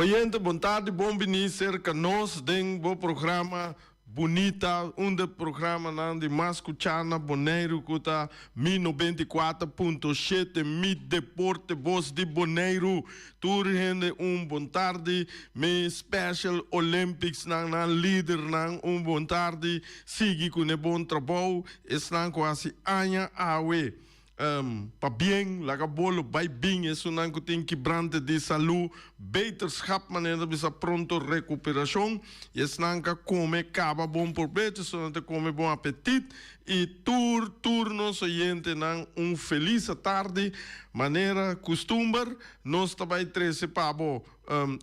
Oyente, bon tardi, bon bini serka nos den bo programa Bunita, un de programanan di mas skuchá na Boneiru ku ta Mi 94.7, Mi Deporte Bos di Boneiru. Tur hende un bon tardi, mi Special Olympics nan, nan lidernan un bon tardi, sigui ku ne bon trabou, esnan ku hasi aña awe. Pabien, laga bolo bai bin esunnan ku tin kibrante di salú, beterschap manera ta bisa pronto rekuperashon, i esnan ka kome kaba bon probecho, esnan ta kome bon apetit, i tur tur nos oyentenan un felis atardi, manera kustumber nos ta bai trese pa bo.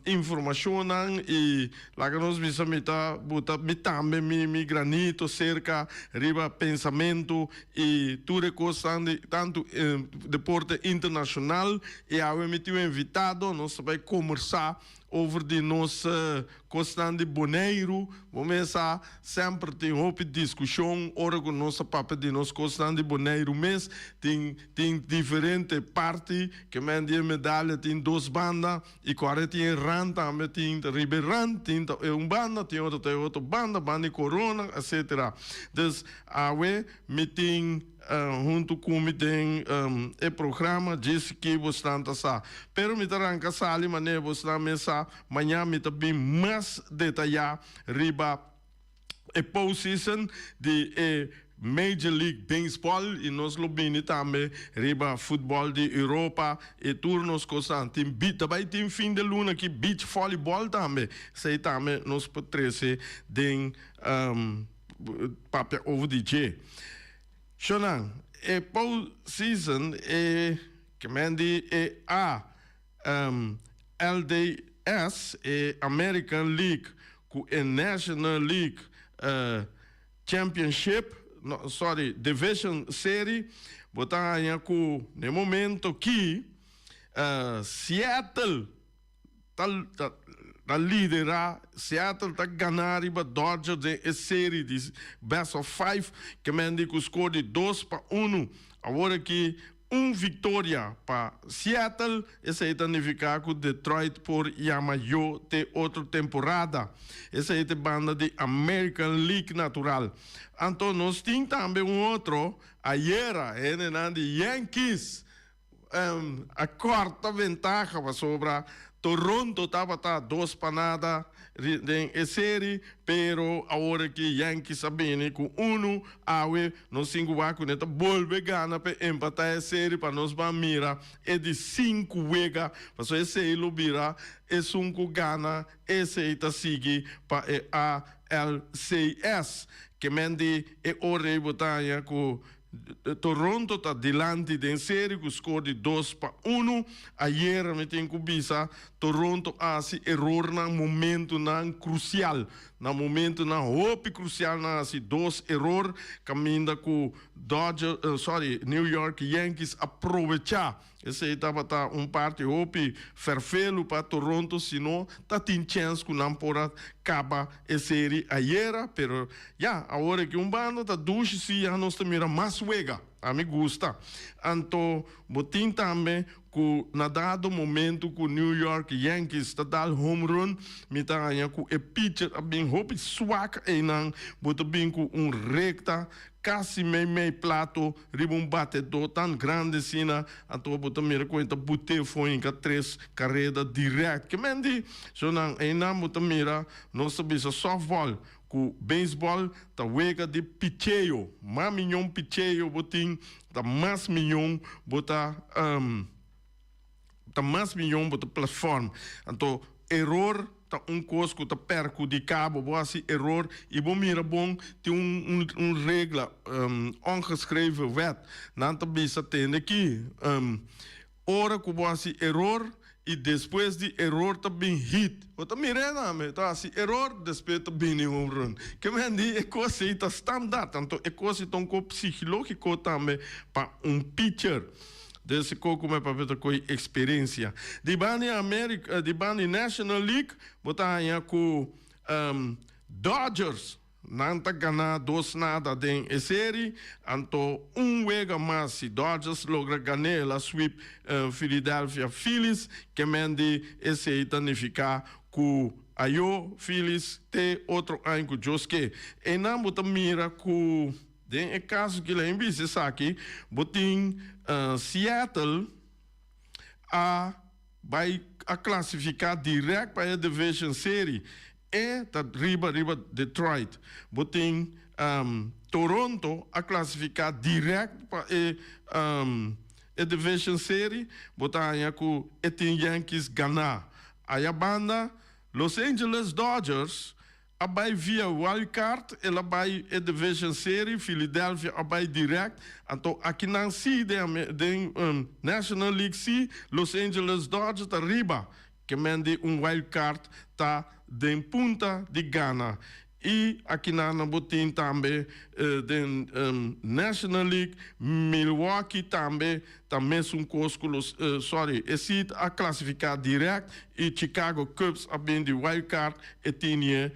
Informashonnan i laga nos bisa mi ta buta mi tambe mi mi granito serka riba pensamentu i tur e kosnan di tantu deporte internashonal i awe mi tin un invitado nos ta bai kombersá over di nos kosnan di Boneiru. Bo mes sa semper tin hopi diskushon ora ku nos ta papia di nos kosnan di Boneiru mes tin Tin diferente parti, ke men di e medalha tin dos banda i kòrda tin e rand tambe, tin ta riba e rand, tin ta e un banda, tin otro ta e otro banda, banda di korona, etcetera. Dus awe mi tin huntu ku mi den e programa djis ki bosnan ta sa. Pero mi ta ranka sali manera bosnan mes sa, maña mi ta bin mas detayá riba e postseason di e Major League Baseball y nos lo bini tambe riba futbol di Europa y tur nos cosnan. Tin bi ta bay tin fin de luna aki beach volleyball tambe. Esey tambe nos por trece den papia over di dje. Shonan, e postseason e kemen di e A. LDS, e American League ku e National League Championship, no, sorry, Division Serie, bo ta haña ku na e momento ki Seattle ta ta lidera, Seattle ta gana riba Dodgers den e serie di best of five, ke men di ku score di 2-1. Awor aki Un viktoria pa Seattle, esei ta nifiká ku Detroit por yama yo te otro temporada. Esei ta e banda di American League natural. Anto nos tin tambe un otro, ayera hendenan di Yankees a kòrta ventaha pasobra Toronto tabata 2-0 den e seri, pero awor aki Yankees a bini ku unu awe. Nos tin ku wak ku ne ta bolbe gana p'e empatá e seri pa nos ban mira e di sinku wega, pasobra esei lo bira esun ku gana esei ta sigui pa e ALCS. Ke men di e ora ei bo ta haña ku Toronto ta dilanti den seri ku skor di 2-1. Ayera mi tin ku bisa Toronto a hasi erornan momentunan krusial. Na momentunan hopi krusial nan hasi dos eror kaminda ku Dodger sorry New York Yankees a probecha. Esei tabata un parti hopi ferfelu pa Toronto sino ta tin chèns ku nan por a kaba e seri ayera pero ya awor aki un banda ta dushi si ya nos ta mira mas wega. Ami gusta. Anto bo tin tambe ku na dado momento ku New York Yankees ta dal home run, mi ta haña ku e pitcher a bin hopi swak einan, bo ta bin ku un rekta kasi mei mei plato riba un batedó tan grandi asina, anto bo ta mira ku e ta but'é for hinka tres kareda dirèkt. Ke men di? So nan einan bo ta mira nos ta bisa softball ku beisbòl ta wega di picheo, mas miñon picheo bo tin ta mas miñon bo ta ta mas miñon bo ta platform. Anto eror ta un kos ku ta perhudiká bo, bo hasi eror i bo mira bon tin un un regla ongeschreven wet nan ta bisa tende aki Ora ku bo hasi eror i despues di eror ta bin hit. Bo ta mir'é tambe, ta hasi eror, despues ta bini home run. Ke men di e kos ei ta standaard, anto e kos ei ta un kos psikológiko tambe pa un pitcher. Dus e kos ku mi papia ta kohe eksperensia. Di banda di America, di banda di National League, bo ta haña ku Dodgers. Nan ta gana dos nada den e seri, anto un wega mas si Dodgers logra gan'é el a sweep Philadelphia Phillies, ke men di esei ta nifiká ku ayo Phillies te otro aña ku Dios ke. Einan bo ta mira ku den e kaso kila en bisa esaki bo tin Seattle a bai a klasifiká dirèkt pa e Division Serie. E ta riba riba Detroit. Bo tin Toronto a klasifiká dirèkt pa e e Division Serie. Bo ta haña ku e tin Yankees ganá. Aya banda Los Angeles Dodgers a bai via wild card, el a bai e Division Serie, Philadelphia a bai dirèkt. Anto akinan si den den National League si Los Angeles Dodgers ta riba. Ke men di un wild card ta den punta di gana. I akinan nan bo tin tambe den National League, Milwaukee tambe ta mesun kos ku los, sorry, e si a klasifiká dirèkt i Chicago Cubs a bin di wild card e tin ye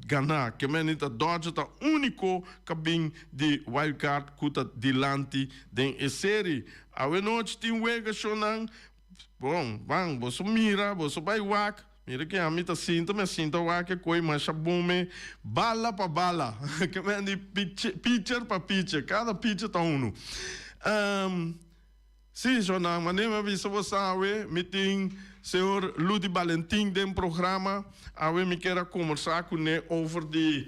gana. Ke men di ta Dodgers ta úniko ka bin di wild card ku ta dilanti den e seri. Awenochi tin wega shownan. Bon, ban, boso mira, boso bai wak. Mira ke ami ta sinta, mi a sinta wak e koi masha bon me. Bala pa bala. Ke men di pitcher pa pitcher. Kada pitcher ta unu. Si, shornan, manera mi a bisa boso awe, mi tin señor Ludy Balentin den programa. Awe mi kier a kombersá kuné over di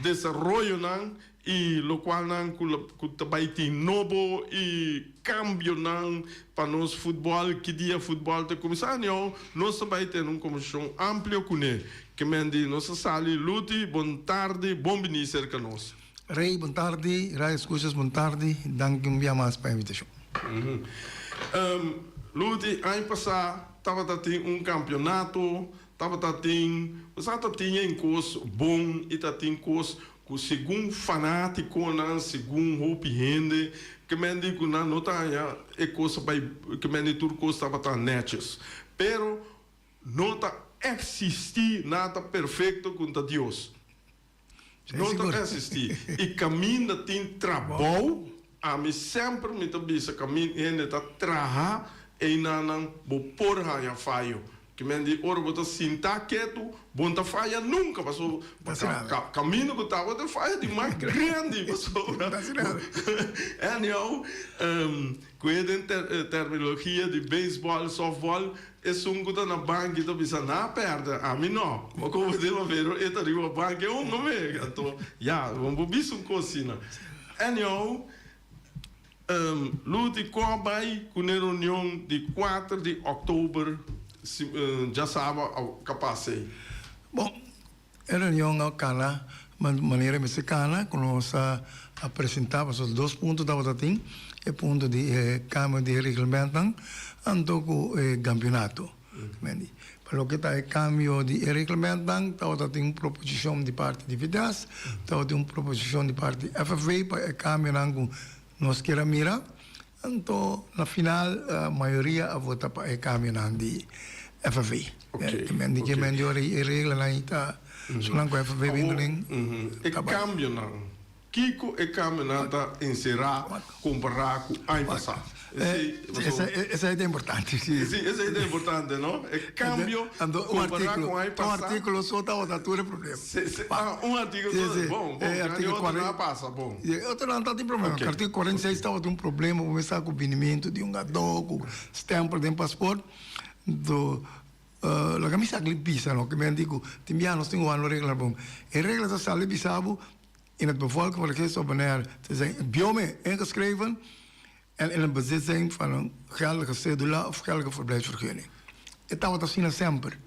desaroyonan I lokualnan ku ta bai tin nobo i kambionan pa nos futbòl, ki dia futbòl ta kuminsá, anio nos ta bai tene un kombersashon amplio kuné. Ke men di nos a sali Luti, bon tardi, bon bini serka nos. Rey, bon tardi, Radio Escuchas, bon tardi, danki un bia mas pa e invitashon. Luti, aña pasá tabata tin un kampionato, tabata tin, bo sa ta tin yen kos bon i ta tin kos Ku segun fanátikonan, segun hopi hende, ke men di ku nan no ta haña e kos a bai, ke men di tur kos tabata nètjes. Pero no ta eksistí nada perfekto ku ta Dios. No ta eksistí. I kaminda tin trabou, ami semper mi ta bisa kaminda hende ta traha, einanan bo por haña fayo. Ki men di ora bo ta sintá ketu, bo no ta faya nunka, pasobra kaminda ku tabata faya di mas grandi, pasobra anyhow, ku e den terminologia di beisbòl, sòftbòl, esun ku ta na banki ta bisa nan a pèrdè, ami no, bo komo den mavero e ta riba banki e hunga me, anto ya, bo por bisa un kos asina. Anyhow. Luti ku a bai ku n'e reunion di kuater di òktober djasaba a kapas ei. Bon, e reunion a kana manera mester kana ku nos a presentá pasobra dos punto tabata tin, e punto di e kambio di e reglamentnan anto ku e kampionato. Pa loke ta e kambio di e reglamentnan tabata tin un proposishon di parti di Vitesse, tabata tin un proposishon di parti di FFV pa e kambionan ku nos kier a mira. Anto na final mayoria a vota pa e kambionan di FFV. Di ke men di ora e reglanan ei ta esnan ku FFV bin kunen. E kambionan Kiko e kambionan ta enserá kompará ku aña pasá? Esei ta importante, si. Si, esei ta importante, no? E kambio kompará ku aña pasá. Un artíkulo so tabata tur e problema. Ah, un artíkulo so. Bon, bon. E otro nan a pasa, bon. E otro nan tabatin problema. Artíkulo 46 tabata un problema ku mester ku binimentu di un gadó ku stèmpel den pasport. Anto, laga mi sa bisa no, ke mi a di ku tin biaha nos tin wak no regla bon. E regla ta sali bisa bo. In het bevolkingsregister op Bonaire te zijn biome ingeschreven en in het bezit zijn van een geldige cédula of geldige verblijfsvergunning. E tabata asina semper.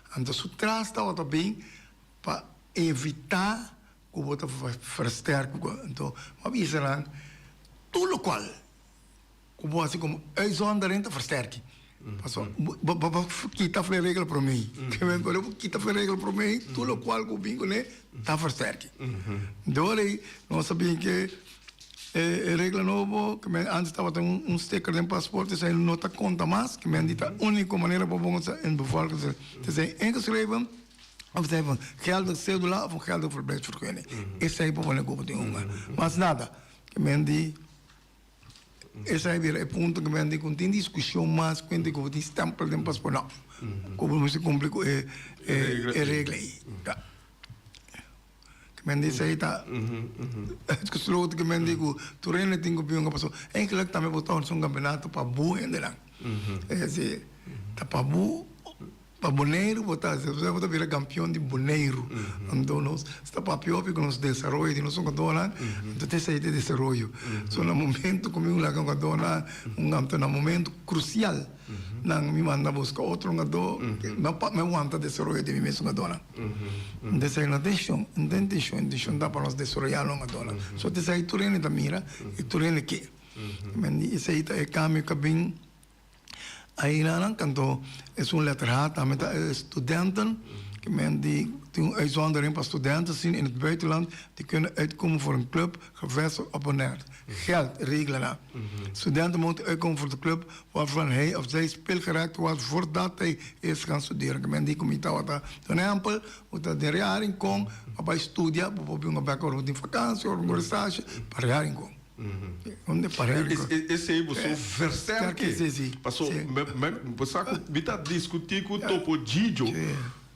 Anto su tras tabata bin pa evita ku bo ta versterk. Anto bo a bisa nan tur lokual Ku bo hasi komo uitzondering ta versterki. Pasobra bo bo kita for e regla promé. Ora bo kita for e regla promé, tur lokual ku bin kuné ta versterki. Dor ei nos a bin ke e regla nobo ku men antes tabata un sticker den pasport esei no ta konta mas, ku men di ta úniko manera pa bo sa en bevolking te zijn ingeschreven. Of zij van geldig cédula of een geldig verblijfsvergunning. Esei por pone ku bo tin hunga. Mas nada. Ke men di esei bira e punto ke men di ku no tin diskushon mas kuente ku bo tin stempel den paspoort. No. Ku bo mester kumpli ku e e regla ei. Ya. Ke men di esei ta uitgesloten ke men di ku tur hende tin ku bin hunga pasobra eigenlijk tambe bo ta hòrsa un kampeonato pa bo hendenan. Es desi ta pa bo. Pa Boneiru bo ta hasi, bo ta bira kampion di Boneiru. Anto nos ta papia hopi ku nos desaroyo di nos hungadónan, anto ta esei ta e desaroyo. So na momento ku mi laga hungadónan hunga, anto na momento krusial nan mi manda buska otro hungadó, mi wanta desaroyo di mi mes hungadónan. Anto esei no ta intenshon, no ta intenshon, intenshon ta pa nos desaroyá nos hungadónan. So ta esei tur hende ta mira i tur hende ke. Esei ta e kambio ku a bin. Ainanan kanto esun letter H tambe ta e studenten ke men di tin un uitzondering pa studenten sin in het buitenland die kunnen uitkomen voor een club gevestigd op Bonaire. Geld regelanan. Studenten moeten uitkomen voor de club waarvan hij of zij speelgerechtigd was voordat hij is gaan studeren. Ke men di ku mi tabata un ehempel bo ta den Real Rincon a bai studia bo por bin bek ora bo tin vakantie ora bo tin stage pa Real Rincon. Esei bo so versterke. Paso bo sa ku mi ta diskutí ku Topo Gigio,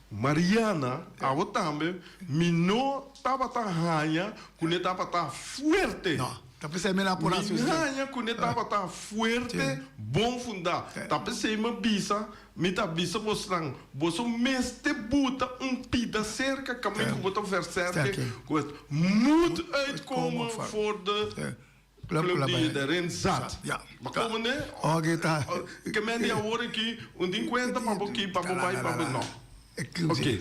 Mariana, abo tambe, mi no tabata haña ku ne tabata fuerte. Mi haña ku ne tabata fuerte, bon fundá. Ta p'esei mi a bisa Mi ta bisa bosnan, boso mester buta un pida serka kaminda ku bo ta versterke ku het moet uitkomen voor de club die je erin zat. Ma komo ne? Ke men di awor aki un tin kuenta pa bo ki pa bo bai pa bo no. Oke,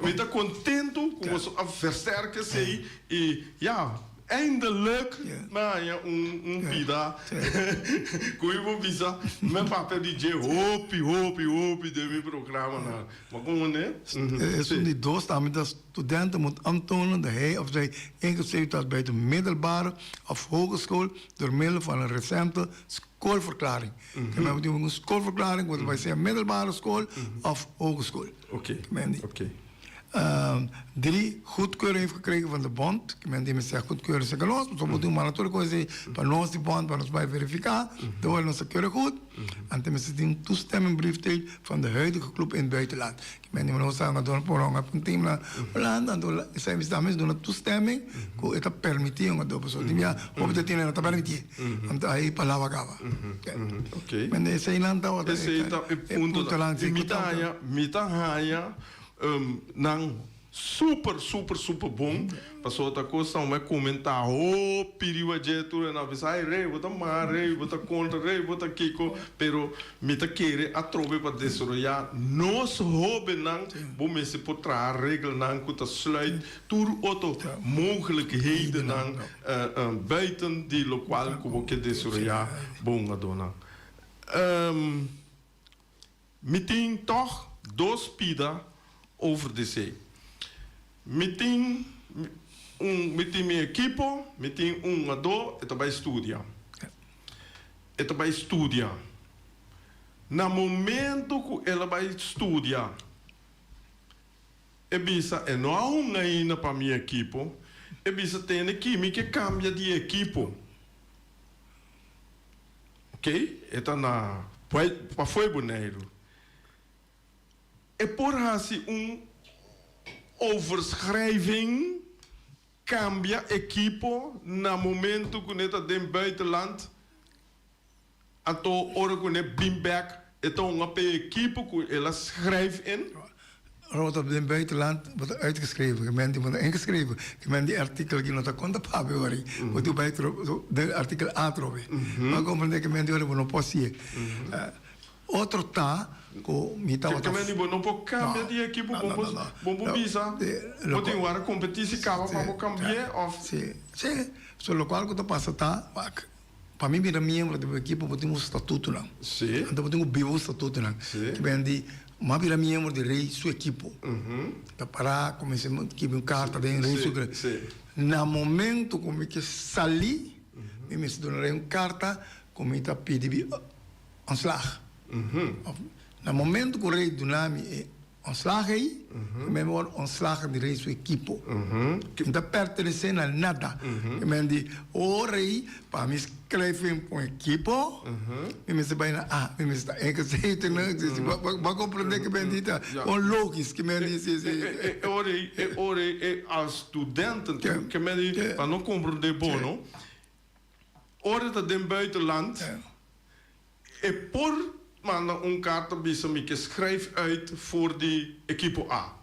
mi ta kontentu ku boso a versterke esei i ya. Eindelijk mi a haña un un pida ku mi por bisa mi a papia di dje hopi hopi hopi den mi programanan. Ma komo ne? Esun di dos tambe ta studenten moet aantonen dat hij of zij ingeschreven was bij de middelbare of hogeschool door middel van een recente schoolverklaring. Ke men bo tin un schoolverklaring ku bo ta bai sea middelbare school of hogeschool. Oké, oké. Drie, goedkeuring heeft gekregen van de bond. Ke men di mester goedkeuring seka nos, pasobra bo tin un manda tur kos ei pa nos di bond pa nos bai verifiká. Dor nos a keure goed. Anto mester tin un toestemmingbrief tei van de huidige club in het buitenland. Ke men di nos a duna por un un team na Hulanda, anto esei mester tambe duna toestemming ku e ta permití un adobe. Pasobra tin bia hopi ta tene no ta permití. Anto ai palabra kaba. Men eseinan tabata e puntonan. I mi ta haña, mi ta haña Nan super super super bon pasobra ta cosnan mi a comenta hopi riba dje tur e nan a bisa ay rey bo ta mal rey bo ta contra rey bo ta kico pero mi ta kere atrobe pa desaroya nos hobennan bo mester por traha reglanan cu ta sluit tur otro mogelijkhedennan buiten di locual cu bo ke desaroya bo hungadornan. Mi tin tòg dos pida over di esei. Mi tin un, mi tin mi ekipo, mi tin un hungadó, e ta bai studia. E ta bai studia. Na momento ku el a bai studia, e bisa e no a hunga ainda pa mi ekipo, e bisa tende ki mi ke kambia di ekipo. Ok, e ta na pafó e Boneiru. E por hasi un overschrijving, kambia ekipo na momento ku ne ta den buitenland, anto ora ku ne bin bek e ta hunga pa e ekipo ku el a schrijf in. Ora bo ta den buitenland bo ta uitgeschreven, ke men di bo ta ingeschreven, ke men di artikel aki no ta konta papia ora ei, bo tin bai den artikel A atrobe. Bo a komprende ke men di ora bo no por hasié. Otro ta ku mi tabata. Ke men di bo no por kambia di ekipo, bo bo por bisa bo tin wara kompetisi kaba pa bo kambi'é òf. Si, si. So lokual ku ta pasa ta, wak, pa mi bira miembro di bo ekipo bo tin bo statutonan. Si. Anto bo tin ku biba bo statutonan. Si. Ke men di Mi a bira miembro di Rey su ekipo. Ta para kuminsá kibi un karta den Rey su Na momento ku mi ke sali, mi mester duna Rey un karta ku mi ta pidi bi ontslag. Na momento ku Rey duna mi e. Ontslag ei, men wòrdu ontslagen di rei su ekipo. No ta pertenesé na nada. Men di, ora ei, pa mi skrijf in un ekipo, mi mester bai na A, mi mester ta ingezeten. Bo a komprendé ke men di ta kon logis ke men di, si, si. E ora ei, e ora ei, e als studenten, ke men di, pa no komprendé bo, no? Ora ta den buitenland, E por manda un karta bisa mi ke schrijf uit voor di ekipo A.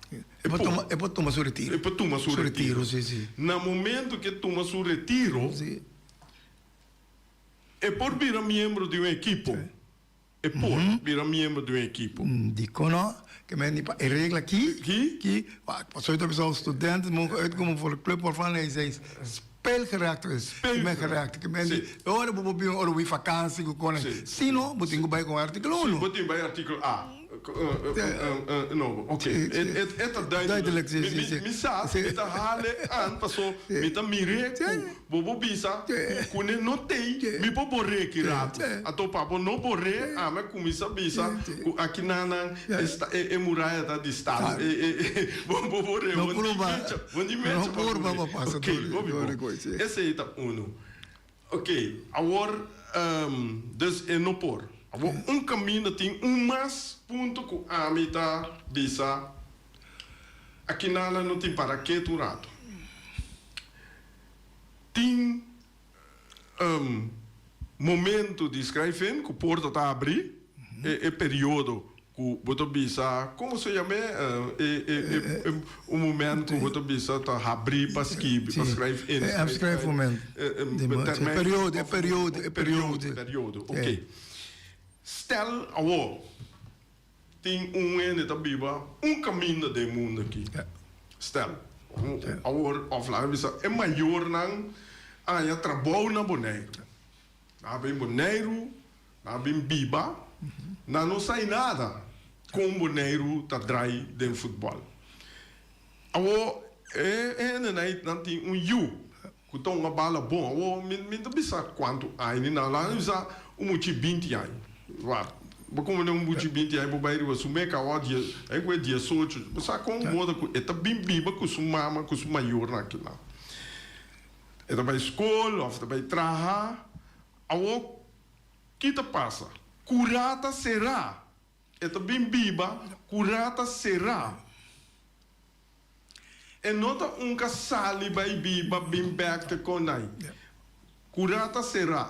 E por tuma, e por tuma su retiro. E por tuma su retiro. Si, si. Na momento ke tuma su retiro, e por bira miembro di un ekipo. E por bira miembro di un ekipo. Dikon no? Ke men di pa e regla ki, ki, pasobra ta bisa studenten mogen uitkomen voor de club waarvan hij zijn Speelgerechtigd is. Speelgerechtigd. Ke men di, e ora bo por bin ora bo bin vakansi ku kone. Si no, bo tin ku bai kon artíkulo uno. Si, bo tin bai artíkulo A. No, oké. E ta duidelijk. Mi sa, mi ta hale aan paso mi ta mir'é ku bo por bisa ku kuné no tei, mi por bor'é ki rato. Anto pa bo no bor'é, ami a kuminsá bisa ku akinanan e muraya ta di stal. Bo por bor'é. No purba. Bo ni mecha No purba pa pasa Ok, hopi bon. Esei ta unu. Ok, awor, dus e no por. Awor un kaminda tin un mas punto ku ami ta bisa aki nana no tin para ketu un rato. Tin Momento di schrijf-in ku porta ta abri, e periodo ku bo ta bisa, komo se yam'é? E un moment ku bo ta bisa ta habri pa skibi, pa schrijf in. E afschrijfmoment. Periodo, e periodo, e periodo. Periodo, oké. Stel awor tin un hende ta biba un kaminda den mundu aki. Stel, awor of laga bisa e mayornan a haña trabou na Boneiru. Nan a bin Boneiru, nan a bin biba, nan no sa nada kon Boneiru ta drai den futbòl. Awor e hendenan ei nan tin un yu ku ta hunga bala bon. Awor mi mi ta bisa kuantu aña ni nan. Laga bisa un muchi binti aña. Wak, bo komprende un muchi binti aña bo bai riba su meka awor die ei ku e diesocho. Bo sa kon moda ku e ta bin biba ku su mama ku su mayornan akinan. E ta bai skol òf e ta bai traha. Awor ki ta pasa? Kurá ta será. E ta bin biba ku rata será. E no ta un ka sali bai biba bin bek te konai. Ku rata será.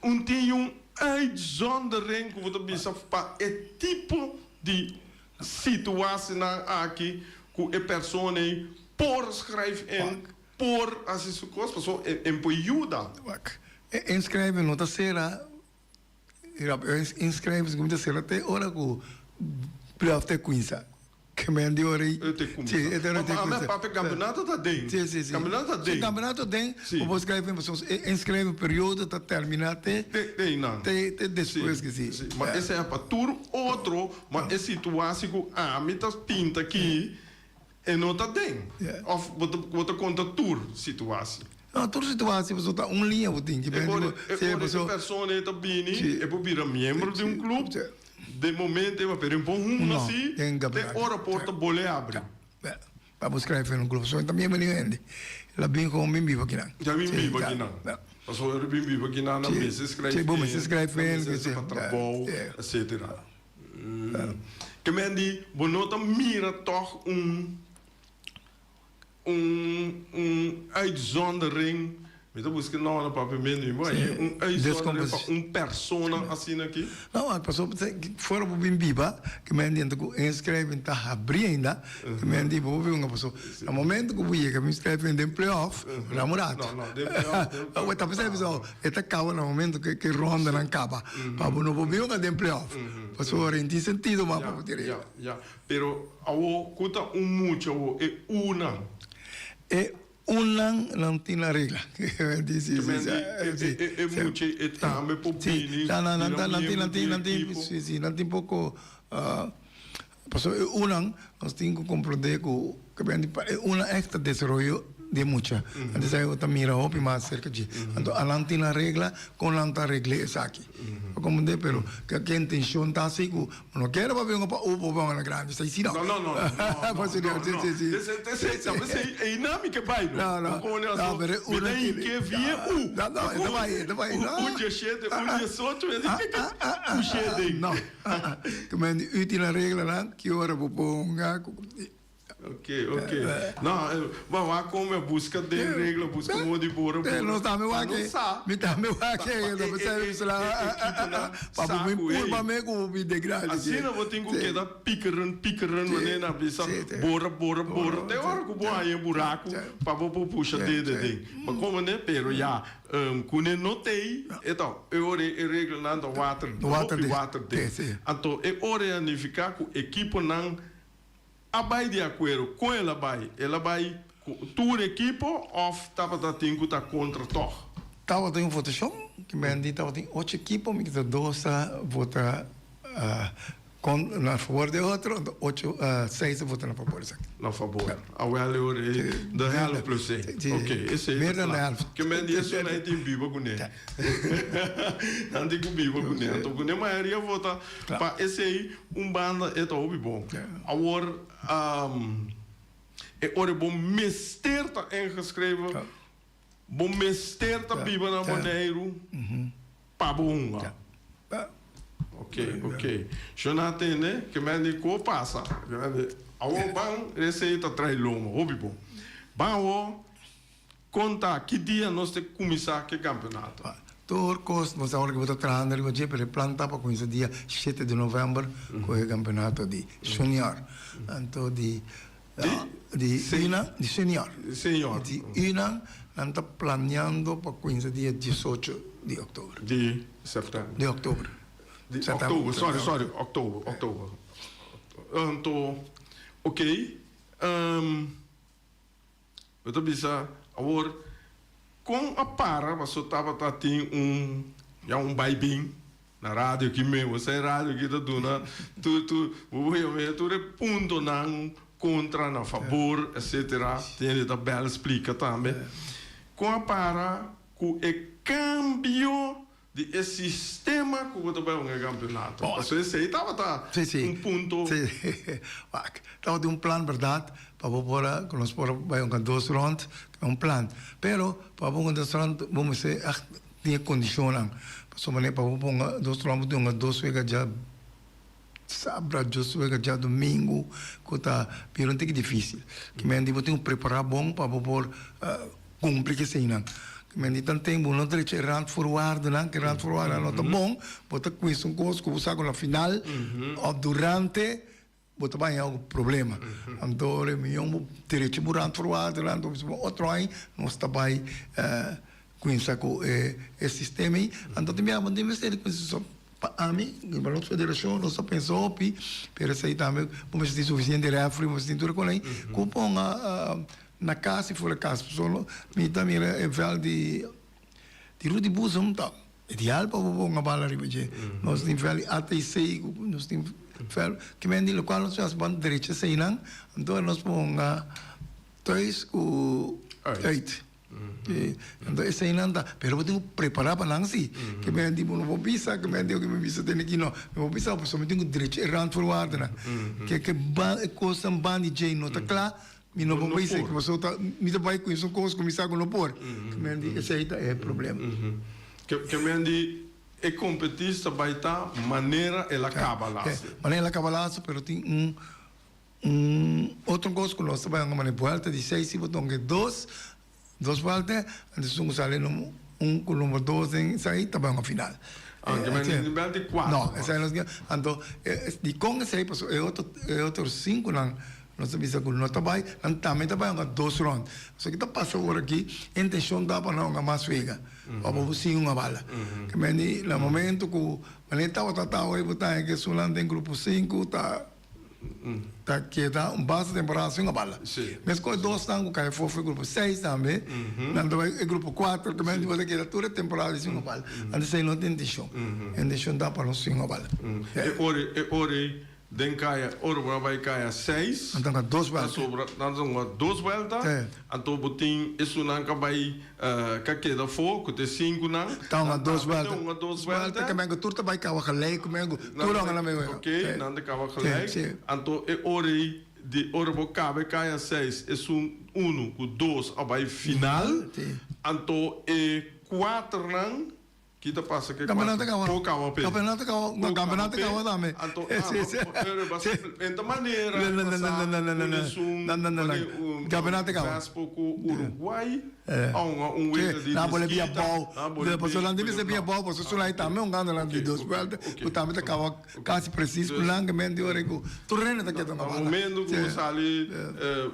Un tin un uitzondering ku bo ta bisa pa e tipo di situasinan aki ku e persona ei por schrijf in, por hasi su kos, pasobra e por yuda. Wak, e inschrijving no ta sera. Inschrijving kuminsa sera te ora ku playoff ta kuminsa. Ke men di ora ei. Te kuminsa. Si, te ora te kuminsa. Ma papia kampeonato ta den. Si, si, si. Kampeonato ta den. Si, kampeonato den. Bo por schrijven pasobra e inschrijving periodo ta termina te. Te einan. Te, te despues ke si. Si, ma esei a pa tur otro, ma e situatie ku ami ta pinta aki e no ta den. Of bo ta, bo ta konta tur situatie? No, tur situatie pasobra ta un liña bo tin. E por e ora e persona ei ta bini, e por bira miembro di un club, den momento ei papia den por hunga si, te ora porta bole abri. Pa bo schrijf in un club, pasobra ta bienvenido hende. El a bin gewoon bin biba kinan. Ya bin biba kinan. Pasobra el a bin biba kinan, nan mester schrijf in, nan mester pa trabou, etcetera. Ke men di bo no ta mira tog un Un un uitzondering, mi ta buska e nòmber na papiamentu, mi bo haña un uitzondering pa un persona asina aki? No, pasobra fuera bo bin biba, ke men di anto ku inschrijving ta habrí ainda, ke men di bo bin pasobra na momento ku bo yega bo inschrijving den play-off, na un rato. No, no, den play-off, den play-off. Bo ta pensa bisa e ta kaba na momento ku e rondanan kaba, pa bo no por bin den play-off, pasobra no tin sentido mas pa bo tira. Ya, ya. Pero awo ku ta un mucha awo e unan. E unan nan tin nan regla. E e mucha e tambe por bini bira miembro di ekipo. Si si nan tin poko pasobra e unan nos tin ku komprende ku e unan ègt ta desaroyo. di mucha. Anto esei bo ta mira hopi mas serka dje. Anto anan tin nan regla kon nan ta regl'é esaki. Bo komprendé? Pero ke ke intenshon ta asi ku bo no kere pa bingo pa u bo bingo na grandi. Esei si no. No, no, no, no, Pa no, señor, no, si, no. si, si. Esei, esei, ta p'esei einan mi ke bai no. No, no. Bo komprendé No, aso? pero e Mi una ta ki hinké via u. No, no, e ta bai, e ta bai, no. Un diesshete, un diesocho, mi a di ke ke push'é den. No. Ke men di u tin nan reglanan ki ora bo ponga ku. Ok, ok. No, bo wak kon mi a buska den regla, buska modo di bora bora. Nos tambe wak Pa no sa. Mi tambe wak e, no pensai mi sla pa bo bin purba me ku bo bin den grandi. Asina bo tin ku keda pikeren, pikeren manera nan bisa bora, bora, bora te ora ku bo haña e buraku pa bo por pusha dede den. Bo komprende? Pero ya, ku ne no tei, e ta e ora e reglanan ta water, hopi water den. Anto e ora e a nifiká ku ekiponan A bai di akuerdo kon el a bai? El a bai ku tur ekipo òf tabata tin ku ta kontra tòg? Tabatin un votashon ki men di tabatin ocho ekipo, mi kita dos a vota kon na fabor di e otro, anto ocho seis a vota na fabor esaki. Na fabor. Awel e ora ei de helft plus één. Ok, esei ta kla. Ke men di esun ei tin biba kuné. Nan tin ku biba kuné. Anto kuné mayoria vota pa esei un banda e ta hopi bon. Awor e ora bo mester ta ingeschreven, bo mester ta biba na Boneiru pa bo hunga. Ok, ok. Shona tende ke men di ku pasa. Awor ban esei ta trae loma hopi bon. Ban awor. Kon ta? Ki dia nos ta kuminsá ku e kampeonato? Tur kos nos awor ku bo ta trahando riba dje, pero e plan ta pa kuminsá dia shete di novèmber ku e kampeonato di senior. Anto di di una di senior. Senior. Di una nan ta planeando pa kuminsá dia diesocho di òktober. Di sèptèmber. Di òktober. Di òktober, sorry, sorry, òktober, òktober. Anto, oké. Bo ta bisa awor kon a para paso tabata tin un ya un bai bin na radio aki mes bo sa e radio aki ta duna tur tur bo por yama tur e puntonan kontra na fabor etcetera tin hende ta bel splika tambe kon a para ku e kambio Di e sistema ku bo ta bai hunga e kampeonato. Pasobra esei tabata un punto. Sí, wak. Tabata un plan bèrdat pa bo por a, ku nos por a bai hunga dos rònt, un plan. Pero pa bo hunga dos rònt bo mester ègt tin e kondishonnan. Pasobra manera pa bo por hunga dos rònt bo tin hunga dos wega dja sabra, dos wega djadumingu ku ta bira un tiki difísil. Ki men di bo tin ku prepará bon pa bo por kumpli ku eseinan. Ki men di tanten bo no drecha e randvoorwaardennan, ku e randvoorwaardennan no ta bon, bo ta kuminsa un kos ku bo sa ku na final òf durante bo ta bai haña algu problema. Anto reunion bo drecha bo randvoorwaardennan, anto bo bisa bo otro aña nos ta bai kuminsa ku e sistema ei. Anto tin biaha bo no tin mester di kuminsa so. Pa ami, riba nos federashon nos ta pensa hopi, pero esei tambe bo mester tin sufisiente refri, bo mester tin tur e kos ei ku ponga na kas i fuera kas. Pasobra mi ta mira e vèlt di di Rudy Boezem ta ideal pa bo ponga bala riba dje. Nos tin vèlt di ATC, nos tin vèlt ki men di lokual nos mester ban drecha eseinan, anto nos ponga thuis ku uit. Anto eseinan ta, pero bo tin ku prepará pa nan si. Ke men di bo no por bisa, ke men di oke mi bisa tene ki no. Mi por bisa pasobra mi tin ku drecha e randvoorwaardennan. Ke ke ban e kosnan ban di djei no ta kla, mi no por bisa pasobra ta mi ta bai ku esun kos ku mi sa ku no por. Ke men di esei ta e problema. Ke men di e kompetista bai ta manera el a kaba laatste. Manera el a kaba laatste pero tin un. Un otro cos cu nos ta bay hunga manera buelta di seis si bo ta hunga e dos, dos buelta, antes un cu sali numero un cu numero dos den esai ta bay hunga final. Ah, ke men ni bel di cuatro. No, esai nos anto dicon esai pasobra e otro e otro cinco nan nos ta bisa cu no ta bay, nan tambe ta bay hunga dos rond. Pasobra ki ta pasa ora aki e intencion ta pa nan hunga mas wega, pa bo sin hunga bala. Ke men di na momento cu manera tabata ta awe bo ta haña ke esunnan den grupo cinco ta. Ta keda un basta temporada sin a bala. Meskos e dosnan ku kai afó for e grupo seis tambe, nan ta bai e grupo kuater ku men ta keda tur e temporada sin a bala. Anto esei no ta intishon. Intishon ta pa nos sin a bala. E ora e ora ei. Den kaya ora bo a bai kaya seis. Nan ta hunga dos welta. Pasobra nan ta hunga dos welta. Anto bo tin esunnan ka bai ka keda afó ku ta e sinkunan. Ta hunga dos welta. Nan tambe ta hunga dos welta. Ke men ku tur ta bai kawa gelijk ku men ku tur a hunga nan mes wega. Oke, nan ta kawa gelijk. Anto e ora ei di ora bo kaba e kaya seis esun unu ku dos a bai final. Anto e kuaternan. Ki ta pasa ke Campeonato cuatro kawa. po kawa pe. Campeonato kawa, Po campeonato kawa kawa pe. tambe. Anto Sí, ah, sí. pero bas Sí. en ta manera No, no, no, pasa no, no, no, no, un no. esun No, no, no, no. mane un Campeonato kawa. Vespo ku Uruguay a hunga un Sí, wega di nan a bia diskita, bou. nan a bole De paso bia nan tin bia bou, paso su lai tambe hunga nan di Ok, dos ok, vuelta. ok. Ku tambe ta kawa kasi precies ku Dus nan ke men di ora ku tur hende ta keda na na bala. momento ku Sí. bo sali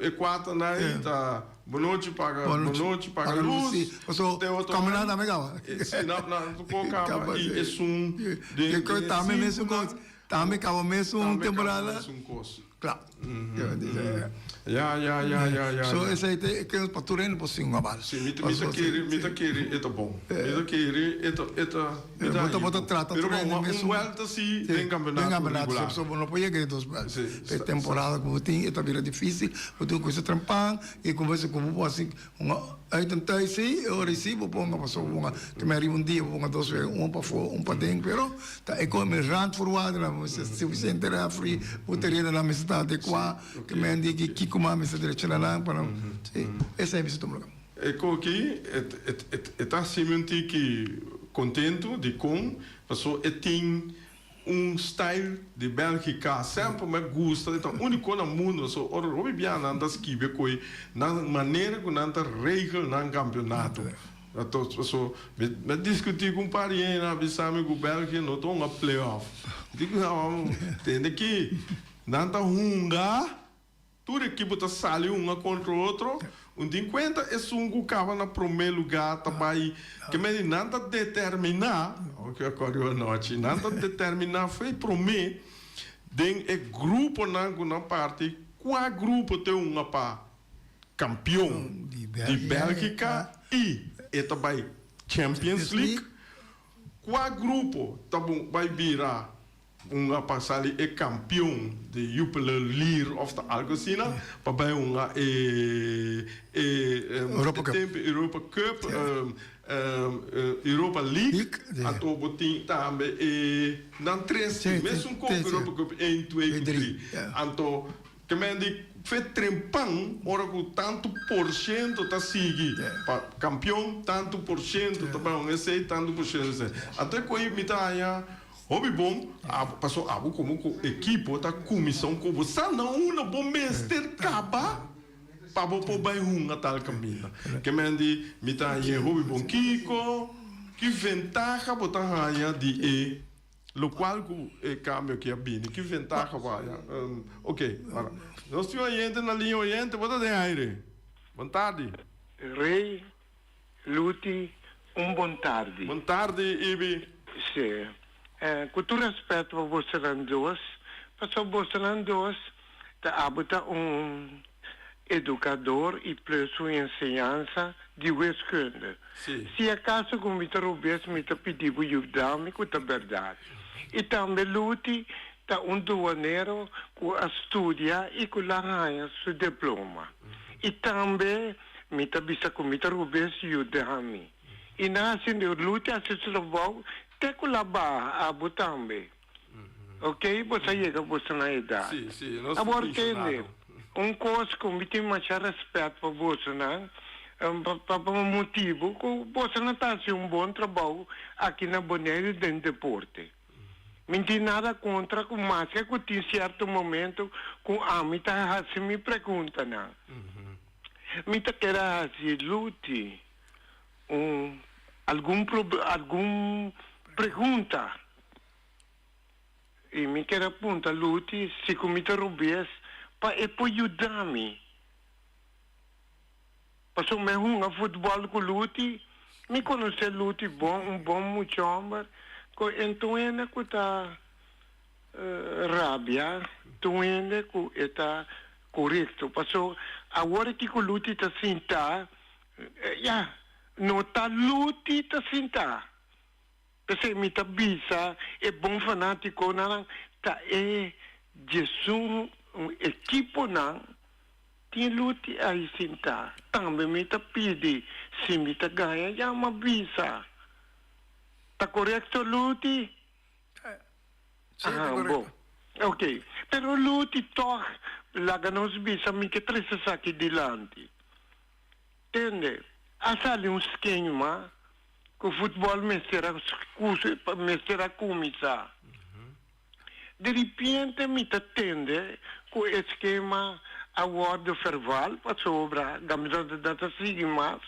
e kuaternan ei ta Bonochi paga bonochi paga luz Paso te otro campeonato aña tambe caba. Si na na por caba Caba y si. esun den Ke den tambe mesun cinco cos tambe caba mesun tambe caba temporada. mesun cos. Claro. Ya ya ya ya ya. So esey te ke pa tur hende por singa bal. Si mi ta mi ta kere mi ta kere e ta bon. Mi ta kere e ta e ta mi ta Bo ta bo ta trata Pero tur hende un mesun. vuelta si den campeonato Den campeonato regular. si pasobra bo no por yega e dos vuelta. Si, E temporada ku bo tin e ta bira dificil, bo tin ku cuminsa trempan y ku bes ku bo por hasi un uit en thuis si, e ora si bo ponga pasobra bo ponga te mei riba un dia bo ponga dos wega un pafó un paden pero ta e kon mi randvoorwaarden mester suficiente referee bo ta reda nan mester ta adecua ke men di kiko mas mester drecha na nan pa nan si esei mester tuma lugar. E koki e ta hasi mi un tiki kontentu dikon paso e tin un style di Belgica semper mi a gusta e ta unico na mundo so ora hopi bia nan ta skibi koe nan manera ku nan ta regel nan campeonato ato paso mi a discuti ku un par di hende nan a bisa mi ku Belgia no ta hunga playoff mi di ku tende aki nan ta hunga. Tur ekipo ta sali un a kontra otro, un tin kuenta esun ku kaba na promé lugá ta bai ke medi nan ta determiná, oke akòrdu anochi, nan ta determiná fo'i promé den e gruponan ku nan parti kua grupo ta hunga pa kampion di Bèlgika i e ta bai Champions League, kua grupo ta bai bira Un a pa sali e kampion di Jupiler League of ta algo asina pa bai hunga e e Europa Cup. tempo Europa Cup Europa League anto bo tin tambe e nan tres Sí, mesun sí, kop sí. Europa Cup een twee Twee, ku drie, drie ja. anto ke men di fe trempan ora ku tantu por shento ta sigui pa kampion tantu por shento ta bai hunga esei tantu por shento esei anto e koe mi ta haña Hopi bon, abo, paso abo komo ku ekipo ta kuminsá un kobo sa na unda bo mester kaba pa bo por bai hunga tal kaminda. Ke men di, mi ta hañ'é hopi bon. Kiko, ki ventaha bo ta haña di e lokual ku e kambio aki a bini? Ki ventaha bo haña? Oke, ora. Nos tin oyente na liña. Oyente, bo ta den aire. Bon tardi. Rey Luti, un bon tardi. Bon tardi, Ibi. Sí. Ku tur rèspèt pa bosonan dos, pasobra bosonan dos ta abo ta un edukador i plus un enseñansa di wiskunde. Sí. Si akaso ku mi ta robes mi ta pidi bo yuda mi ku ta bèrdat. I tambe Luti ta un duanero ku a studia i ku la haña su diploma. I tambe Mi ta bisa ku mi ta rubes yuda mi. I nan hasi lucha hasi su trabou te ku la baha abo tambe. Ok bo sa yega boso na edat. Sí, sí, nos ta Awor tende pensionado. un kos ku mi tin masha rèspèt pa bosonan pa pa motibu ku bosonan ta hasi un bon trabou aki na Boneiru den deporte. Mi no tin nada kontra ku maske ku tin sierto momento ku ami ta hasi mi preguntanan. Mi ta kere hasi Luti un algun algun pregunta i mi kere punta Luti si ku mi ta robes pa e por yuda mi. Pasobra mi a hunga futbòl ku Luti, mi konosé Luti bon, un bon mucha hòmber, ku enton hende ku ta rabia, tur hende ku e ta korekto. Pasobra awor aki ku Luti ta sintá, ya, no ta Luti ta sintá. P'esei mi ta bisa e bon fanátikonan ta e. 11 ekiponan tin luti ai sintá. Tambe mi ta pidi si mi ta gaña yama bisa. Ta korekto Luti? Sí, ta Aha, korekto. bon. Ok. Pero Luti tòg laga nos bisa mi ke trese esaki dilanti. Tende, a sali un skema ku futbòl mester a mester a kuminsá. Di ripiente mi ta tende ku e skema a wòrdu ferval pasobra no ta sigui mas,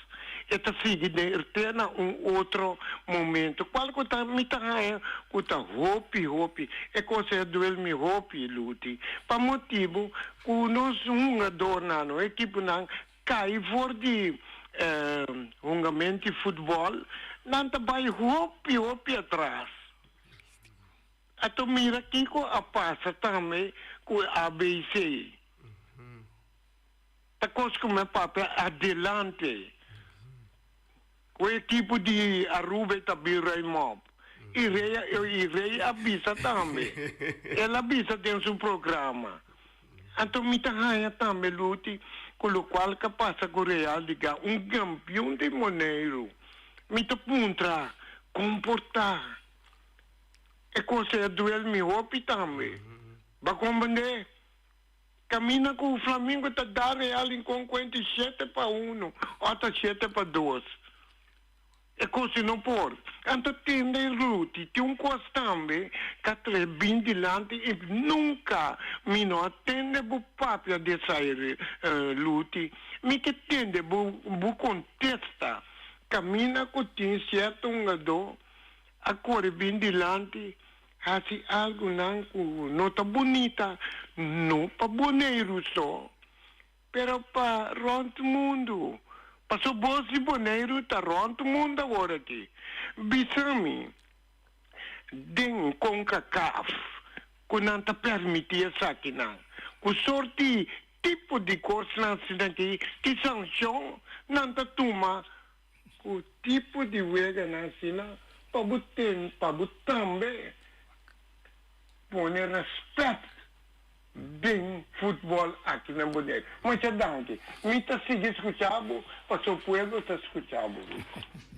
e ta sigui den te na un otro momento, kual ku ta mi ta haña ku ta hopi hopi, e kos ei a duel mi hopi Luti, pa motibu ku nos hungadornan, nos ekiponan kai for di hungamento di futbòl, nan ta bai hopi hopi atras. Ato mira kiko a pasa tambe ku e ABC. Ta kos ku mi a papia adelante. Ku e ekipo di Aruba e ta bin ruim op. I Rey i Rey a bisa tambe. El a bisa den su programa. Anto mi ta haña tambe Luti ku lokual ka pasa ku Real di Ga, un kampion di Moneiru. Mi ta puntra kon por ta. E kos ei a duel mi hopi tambe. Bo a komprendé? Kaminda ku Flamingo ta da Real Rincon kuenta 7-1 òf ta 7-2. E kos ei no por. Anto tende Ruti, tin un kos tambe ka trae bin dilanti i nunka mi no a tende bo papia di esei, Ruti. Mi ke tende bo bo kontesta. Kaminda ku tin sierto hungadó a kore bin dilanti hasi algunan ku no ta bunita, no pa Boneiru so, pero pa rònt mundu. Paso bos di Boneiru ta rònt mundu awor aki. Bisa mi, den Concacaf ku nan ta permití esakinan, ku sorti tipo di kosnan asina aki, ki sanshon nan ta tuma Ku tipo di weganan asina pa bo ten pa bo tambe pone respet den futbol aki na Boneiru. Mucha danki. Mi ta sigui skucha bo paso pueblo ta skucha bo.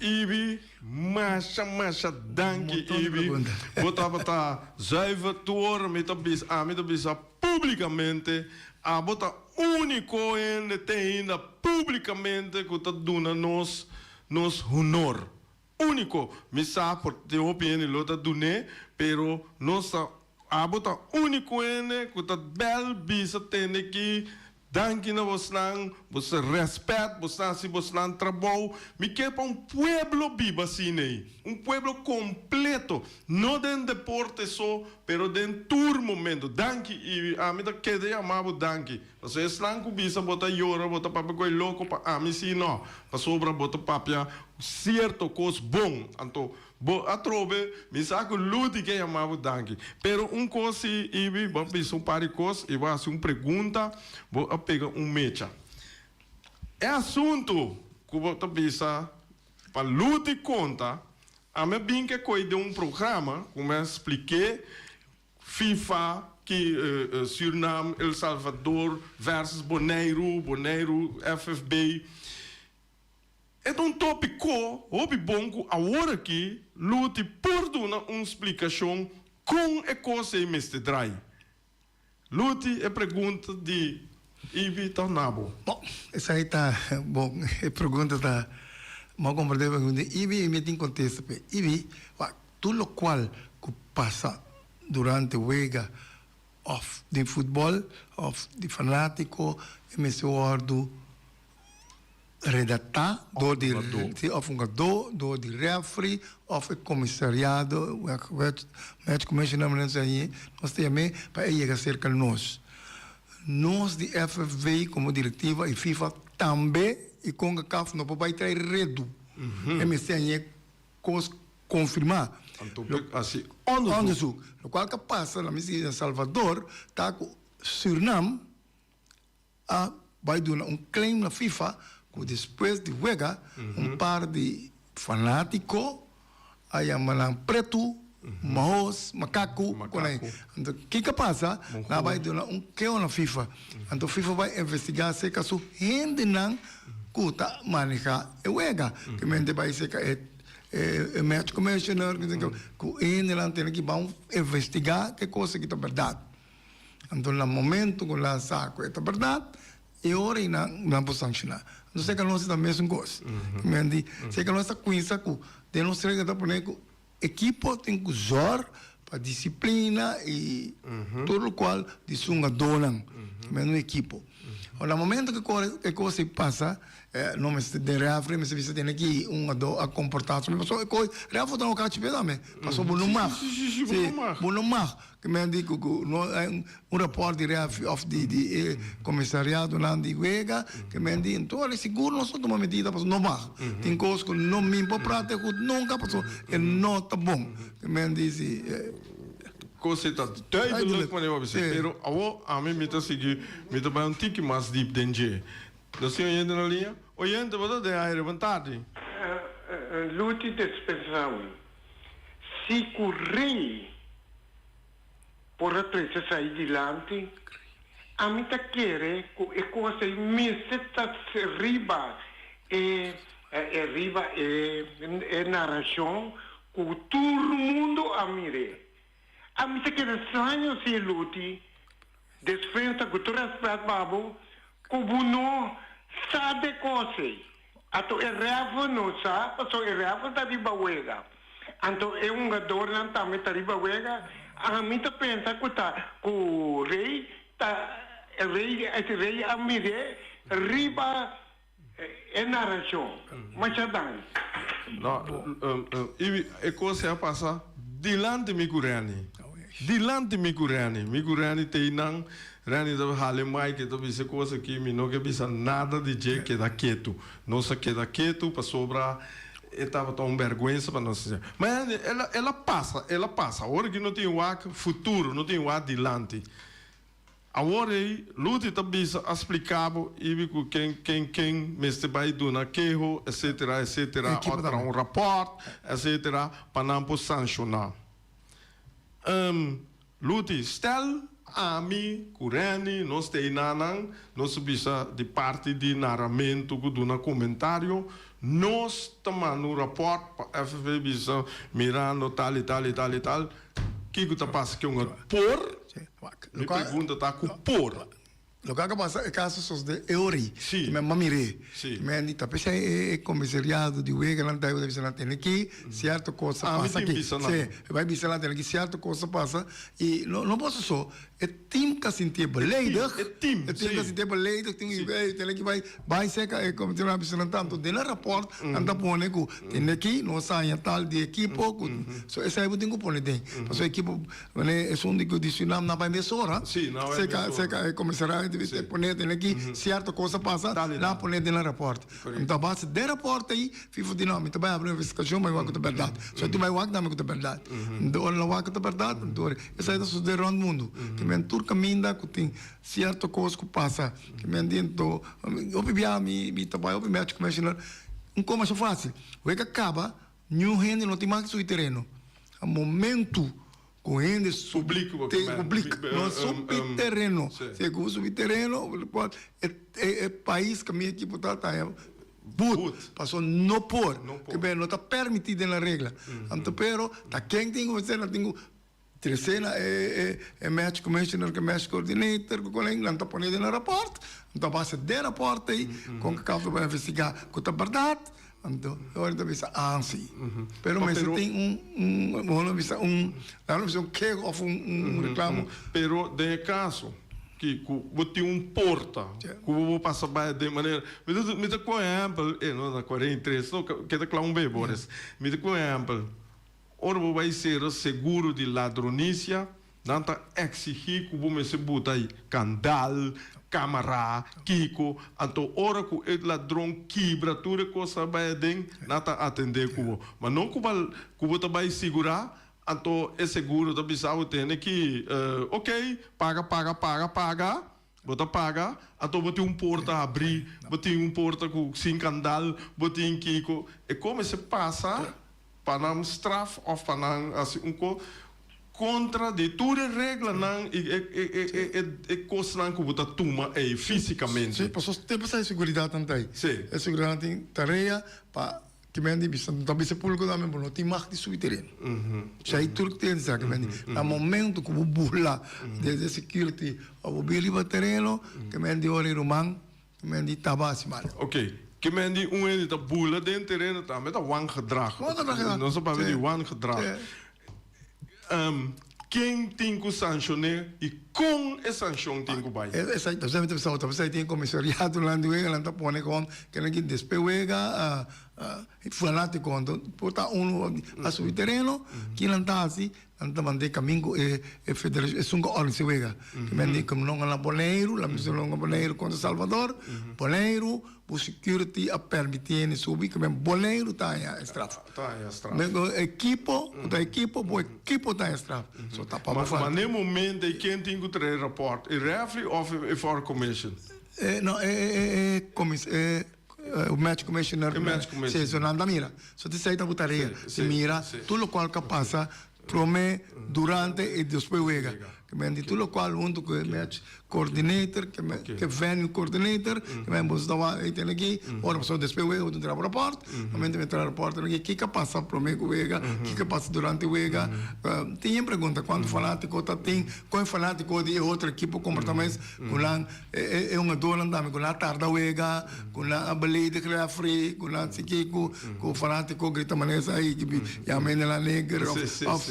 Ibi, masha masha danki Ibi. Bo tabata zuiver tur ora mi ta bisa, ami ta bisa publicamente, abo ta Úniko hende te ainda públikamente ku ta duna nos nos honor. Úniko. Mi sa por tin hopi hende lo ta dun'é, pero nos ta, abo ta úniko hende ku ta bèl bisa tende ki danki na bosnan, bos rèspèt, bosnan hasi bosnan trabou. Mi ke pa un pueblo biba asina ei. Un pueblo kompleto. No den deporte so, pero den tur momento. Danki y ami ta keda yama bo danki. Pasobra esnan cu bisa bo ta yora, bo ta papia cu e loco, pa ami si no. Pasobra bo ta papia cierto cos bon. Anto bo atrobe mi sa cu Ludy ke yama bo danki. Pero un cos si Iby, bo a bisa un par di cos y bo a haci un pregunta, bo a pega un mecha. E asunto cu bo ta bisa Pa Ludy konta, Ami a bin ke koe den un programa ku mi a spliké FIFA ki Surinam, El Salvador versus Boneiru, Boneiru FFB. E ta un topiko hopi bon ku awor aki Ludy por duna un splikashon kon e kos ei mester drai. Luti, e pregunta di Ibi ta na bo. Bon, esaki ta bon. E pregunta ta, mi a komprendé e pregunta di Ibi i mi tin kontesta p'e. Ibi, wak, tur lokual ku pasa durante wega òf den futbòl òf di fanátiko e mester wòrdu Redaktá dor di òf hungadó, dor di rèfri òf e komisariado, match commissioner manera nos ta yam'é, nos ta yam'é pa e yega serka nos. Nos di FFV komo direktiva i FIFA tambe i Concacaf no por bai trae redu. E mester hañ'é kos konfirmá. Anto por hasi òndersuk. Lokual ka pasa na mi si na Salvador ta ku Surnam a bai duna un claim na FIFA cu despues di wega un par di fanatico a yama nan pretu. Mahos, makaku, kon ei. Anto kiko a pasa? Nan a bai duna un keo na FIFA. Anto FIFA bai investigá serka su hendenan ku ta manehá e wega. Ke mente bai serka e e match commissioner, ku e hendenan tene ki ban investigá ke kos aki ta bèrdat. Anto na momento ku nan sa ku e ta bèrdat, e ora ei nan nan por sankshoná. Anto serka nos ta mesun kos. Ke mente serka nos ta kuminsá ku den nos regla ta pone ku Ekipo tin ku zòrg pa disiplina i tur lokual di su hungadónan, men un ekipo. Ora na momento ku e kos ei pasa, no mester den rèfri mester bisa tene ki un hungadó a komportá su mes, pasobra e kos rèfri ta no kachi p'e tambe, pasobra bo no mag, si, bo no mag. Ke men di ku ku no un rapòrt di rèfri òf di di e komisariadonan di wega, ke men di enton alí sigur nos ta tuma medida pasobra no mag. Tin kos ku no mi por prate ku nunka pasobra e no ta bon. Ke men di si. Kos ei ta duidelijk manera bo a bisa, pero awor ami mi ta sigui mi ta bai un tiki mas diep den dje. Nos tin oyente na liña? Oyente bo ta den aire, bon tardi. Luti despensami. Si ku rei por a trese esei dilanti, ami ta kere ku e kos ei mester ta riba e riba e narashon ku tur mundu a mir'é. Ami ta kere straño si Luti despensa ku tur rèspèt pa bo ku bo no sa de kos ei. Anto e rèfel no sa, pasobra e rèfel ta riba wega. Anto e hungadornan tambe ta riba wega. Ami ta pensa ku ta ku Rey ta Rey Rey a mir'é riba e narashon. Masha danki. No, Ibi, e kos ei a pasa dilanti mi ku Renny. Dilanti mi ku Renny. Mi ku Renny ta einan. Renny ta hale mic, e ta bisa e kos aki, mi no ke bisa nada di dje, keda ketu. Nos a keda ketu pasobra e tabata un bèrgwensa pa nos. Ma Renny, el a, el a pasa, el a pasa. Awor aki no tin wak futuro, no tin wak dilanti. Awor ei, Luti ta bisa, a splika bo, ibi ku ken, ken, ken mester bai duna keho, etcetera, etcetera, Ekipo òf traha tambe. un rapòrt, etcetera, pa nan por sanshoná. Luti, stel, ami ku Renny nos ta einanan, nos a bisa di parti di naramentu ku duna komentario, nos ta manda un rapòrt pa FFA bisa mirando tal i tal i tal i tal, kiko ta pasa ku un por? Mi pregunta ta ku por? Loke a pasa e kaso sosde e ori Sí. mi a mir'é. Sí. Mi a di ta p'esei e komisariado di weganan ta bisa nan tene ki sierto kos a Ami pasa tin aki. bisa nan. Sí, e bai bisa nan tene ki sierto kos a pasa i no no boso so, e tim ta sintié beledig. E tim, E tim ta sí. sintié beledig, tin Sí. ey tene ki bai bai serka e komisariado bisa nan tanto den e rapòrt nan ta pone ku tene ki nos haña tal di ekipo ku so esei bo tin ku pone den. Pasobra ekipo Wanneer esun di ku di Surinam na bai mesora, Sí, na bai seka mesora. seka e komisariado di Sí. pone den aki sierto kos a pasa, Dale, nan dale. pone den e rapòrt. Correcto. Anto a base den rapòrt ei, FIFA di no, mi ta bai habri un investigashon, bai wak ku ta bèrdat. So tin bai wak tambe ku ta bèrdat. Anto ora nan wak ku ta bèrdat, anto esei ta sosodé rònt mundu. Ke men tur kaminda ku tin sierto kos ku pasa. Ke men di anto, hopi biaha mi mi ta bai hopi match commissioner, un kos masha fásil, wek a kaba, Niun hende no tin mag subi tereno. A momento ku hende subi publik, no subi tereno. Si ku subi tereno, e pais kaminda ekipo ta ta haña but, pasobra no por, ke no ta permití den la regla. Anto pero ta ken tin ku mester, nan tin ku Trese na e match commissioner ku e match coordinator ku kolen nan ta pone den e raport. Anto a base den raport ei Concacaf ta bai investigá ku ta bèrdat. Anto e ora ta bisa ah si. Pero mester tin un un bo no bisa un nan lo bisa un keho òf un reklamo. Pero den e kaso ki ku bo tin un porta ku bo por pasa bai den manera mi ta mi ta ku ehèmpel e no na 43 no keda kla un be Boris mi ta ku ehèmpel. Ora bo bai sera seguro di ladronisia, nan ta exigí ku bo mester buta kandal, kamara, kiko. Anto ora ku e ladron kibra tur e kosnan bai aden, nan ta atendé ku bo. Ma no ku bo ku bo ta bai sigurá, anto e seguro ta bisa bo tene ki, ok, paga, paga, paga, paga. Bo ta paga, anto bo tin un porta habrí, bo tin un porta ku sin kandal, bo tin kiko. E kon mester pasa. pa nan straf òf pa nan hasi un kos kontra di tur e reglanan i e e e e kosnan ku bo ta tuma ei físikamente. Sí, pasobra te pasá e seguridatnan ta ei. Sí. E seguridatnan tin tarea pa Ki men di bisa, ta bisa públiko tambe bo no tin mag di subi tereno. Esei tur tin sa ki men di. Na momento ku bo bula desde security òf bo bin riba tereno, ki men di ora e ruman, ki men di taba hasi mal. Ok, ki men di un hende ta bula den tereno tambe ta wangedrag. Wangedrag, ja. Nos ta papia di wangedrag. Ken tin ku sanshoné i kon e sanshon tin ku bai? Esei ta bisa ta bisa tin komisariatonan di wega nan ta pone kon kende ki despues wega fanátiko anto por ta unu a subi tereno kinan ta hasi nan ta mand'é kamin ku e federashon esun ku a organisá wega komo nan a Boneiru la mester nan a Boneiru kontra Salvador Boneiru Bo security a permiti hende subi ke men Boneiru ta haña e straf. Ta haña straf. Men bo ekipo, ku ta ekipo, bo ekipo ta haña straf. So ta pa bo falta. Ma n'e momento ei ken tin ku trae raport? E referee of e VAR commission? E no e e e comis e match commissioner. E match commissioner. Si, so nan ta mira. So t'esei ta bo tarea. Si, Di mira si. tur lokual ku a pasa prome, durante i despues wega. Ke men di tur lokual huntu ku e match coordinator, ke men ke venue coordinator, ke men boso ta wak ei tene aki, ora pasobra despues wega bo tin traha bo raport, momento mi traha raport tene aki kiko a pasa prome ku wega, kiko a pasa durante wega, tin yen pregunta kuantu fanatiko ta tin, kon e fanatiko di e otro ekipo komporta mes ku nan e hungadornan tambe ku nan a tarda wega, ku nan a beledig referee, ku nan si kiko, ku fanatiko grita manera esei yama hende nan neger of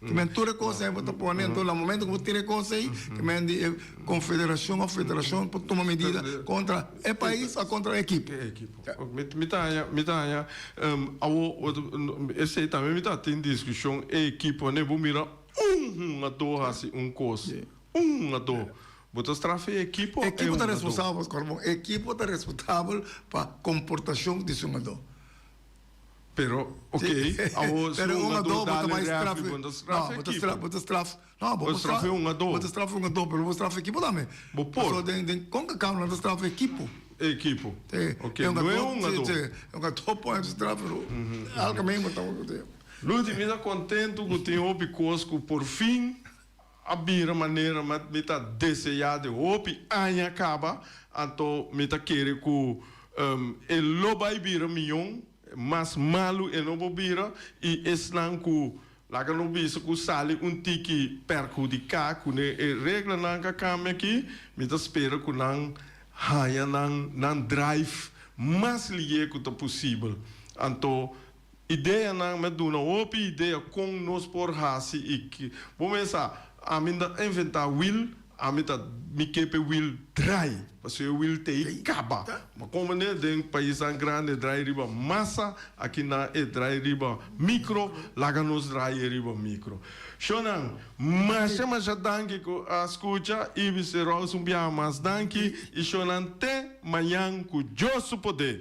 Ke men tur e kos ei bo ta pone, anto na momento ku bo tira e kos ei, ke men di e konfederashon òf federashon por tuma medida kontra e pais òf kontra e ekipo. E ekipo. Mi ta haña, mi ta haña, awo esei tambe mi ta tin diskushon, e ekipo ne bo mira un hungadó hasi un kos, un hungadó, bo ta straf e ekipo òf e hungadó? Ekipo ta responsabel, Cormon, ekipo ta responsabel pa komportashon di su hungadó. Pero, ok, awo si Pero un un hungadó hungadó bo ta dal bai e straf referee, bo no ta straf no, e bo ta ekipo. straf, bo ta straf, no, bo Bo por straf straf, e hungadó. bo ta straf e hungadó, pero bo straf e ekipo tambe. Bo por. Pasobra den, den Concacaf nan ta straf e ekipo. E ekipo. Sí. Ok, E no e hungadó, sí, hungadó. sí, e hungadó por straf, pero algemeen bo ta, sí. Luti, mi ta contento cu tin hopi cos cu por fin a bira manera mi ta deseá di hopi aña kaba, anto mi ta kere ku e lo bai bira mion, mas malu e no por bira, i esnan ku laga no bisa ku sali un tiki perhudiká ku ne e reglanan ku a kambia aki, mi ta spera ku nan haña nan nan drive mas lié ku ta posibel. Anto Ideanan, mi a duna hopi idea kon nos por hasi i ki. Bo mesa, ami no ta inventá wiel, ami ta mi ke p'e wiel drai, pasobra e wiel t'ei kaba. Ma komo ne den paisnan grandi e drai riba masa, aki nan e drai riba mikro, laga nos drai e riba mikro. Shownan, masha masha danki ku a skucha i Mister Rose un biaha mas danki i shownan te mañan ku Dios su poder.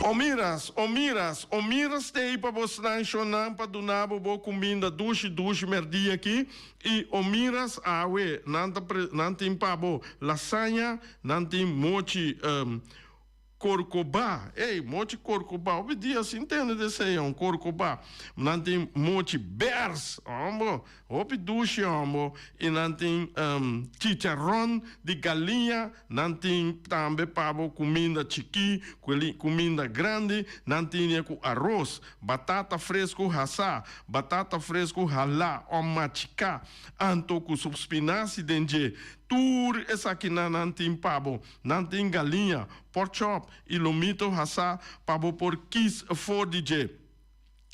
O miras, o miras, o miras t'ei pa bosnan shonnan pa duna bo bo kuminda dushi dushi mèrdia aki. I o miras awe nan ta pre nan tin pa bo lasaña, nan tin mochi korkobá, ey mochi korkobá hopi dia sin tende di esey hon korkobá, nan tin mochi bers hombo hopi dushi hombo i nan tin chicharron di galiña, nan tin tambe pa bo kuminda chikí kuminda grandi, nan tin ku aros. Batata fresku hasá, batata fresku halá o machiká, anto ku su spinasi den dje. Tur esakinan nan tin pa bo. Nan tin galiña, porkchop i lomito hasá pa bo por kis for di dje.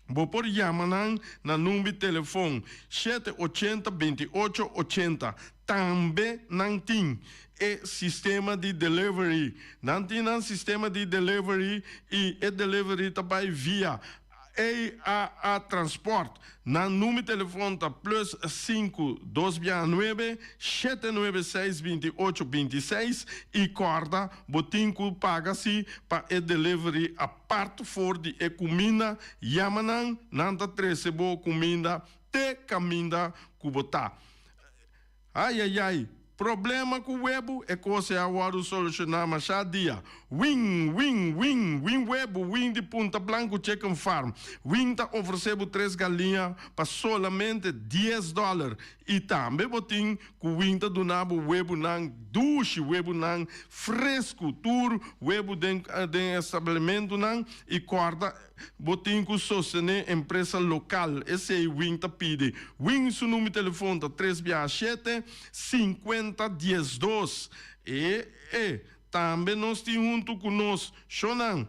Bo por yama nan na number telefon shete ochenta binti ocho ochenta. Tambe nan tin e sistema di delivery. Nan tin nan sistema di delivery y e delivery ta bay via AAA Transport. Nan number telefon ta plus 5 2 bia 9 7 9 6 28 26 i kòrda bo tin ku paga si pa e delivery apart for di e kuminda. Yama nan, nan ta trese bo kuminda te kaminda ku bo ta. Ai ai ai, problema ku webu, e kos ei a wòrdu solushoná mashá dia. Win, win, win, win webu, win di Punta Blanku Chicken Farm. Win ta ofresé bo tres galiña pa solamente dies dòler. I tambe bo tin ku win ta duna bo webunan dushi, webunan fresku, tur webu den den establimientonan i kòrda. Bo tin ku sostené empresa lokal, esei Wing ta pidi. Wing su number telefon ta tres biaha shete, sinkuenta diesdos. E e tambe nos tin huntu ku nos shownan.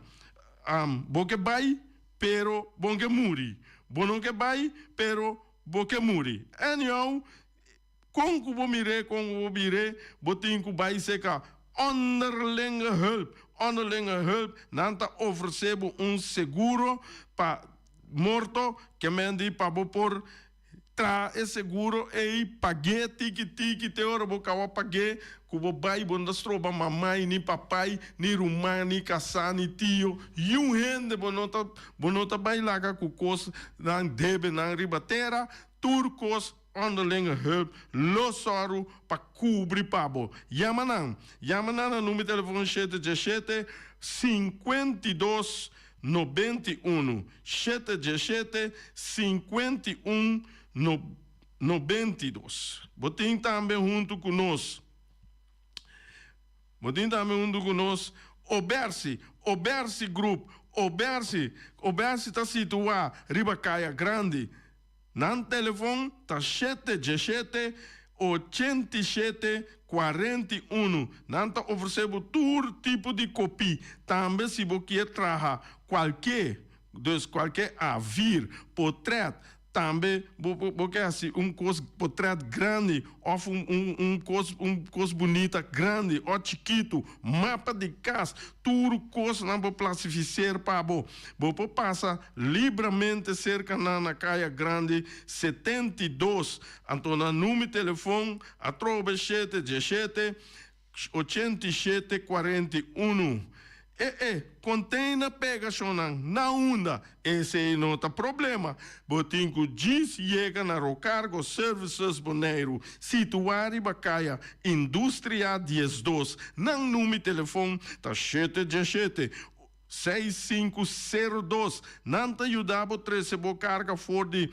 Bo ke bai, pero bon ke muri. Bo no ke bai, pero bo ke muri. Anyhow, Kon ku bo mir'é, kon ku bo bir'é, bo tin ku bai seka Onderlinge Hulp. Onderlinge Hulp, nan ta ofresé bo un seguro pa morto, ke men di pa bo por traha e seguro ei, pag'é tiki tiki te ora bo kaba pag'é, ku bo bai bo no ta stroba mamai, ni papai, ni ruman, ni kasá, ni tio, yun hende bo no ta bo no ta bai laga ku kos nan debe nan riba tera, tur kos Onderlinge Hulp lo sòru pa kubri pa bo. Yama nan. Yama nan na number telefon shete djeshete, 52, 91. Shete djeshete, 51, 92. Bo tin tambe huntu ku nos. Bo tin tambe huntu ku nos Obersi, Obersi Group, Obersi. Obersi ta situá riba Kaya Grandi. Nan telefon ta shete djeshete, 87, 41. Nan ta ofresé bo tur tipo di kopí. Tambe si bo kier traha kualke, dus kualke A-vier, potrèt, Tambe bo bo ke hasi un kos potret grandi òf un un un kos un kos bunita grandi òf chikitu, mapa di kas, tur kosnan bo plasifiseer pa bo. Bo por pasa libramente serka nan na Kaya Grandi 72. Anto nan number telefon atrobe shete djeshete 87 41. E e container pega shonnan na unda? Esey no ta problema. Bo tin cu djis yega na Rocargo Services Boneiru, situa riba Kaya Industria 12. Nan number telefon ta shete djeshete, 6502. Nan ta yuda bo trece bo carga for di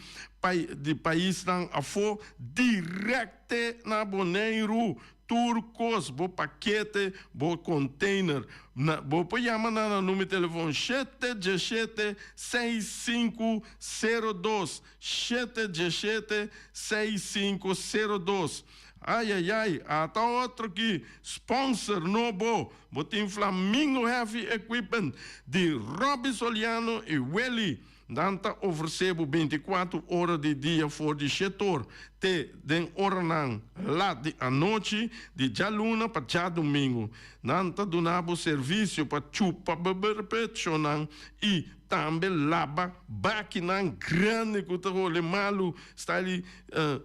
di paisnan afo directe na Boneiru. Tur kos, bo pakete, bo container. Na, bo por yama nan na numero telefon shete djeshete 6502, shete djeshete 6502. Ay ay ay, ata otro ki sponsor nobo. Bo tin Flamingo Heavy Equipment di Robby Soliano y Willy. Nan ta ofresé bo bintikuater ora di dia for di shetor te den oranan lat di anochi di djaluna pa djadumingu. Nan ta duna bo servisio pa chupa beberpechonan i tambe laba bakinan grandi ku ta hole malu, style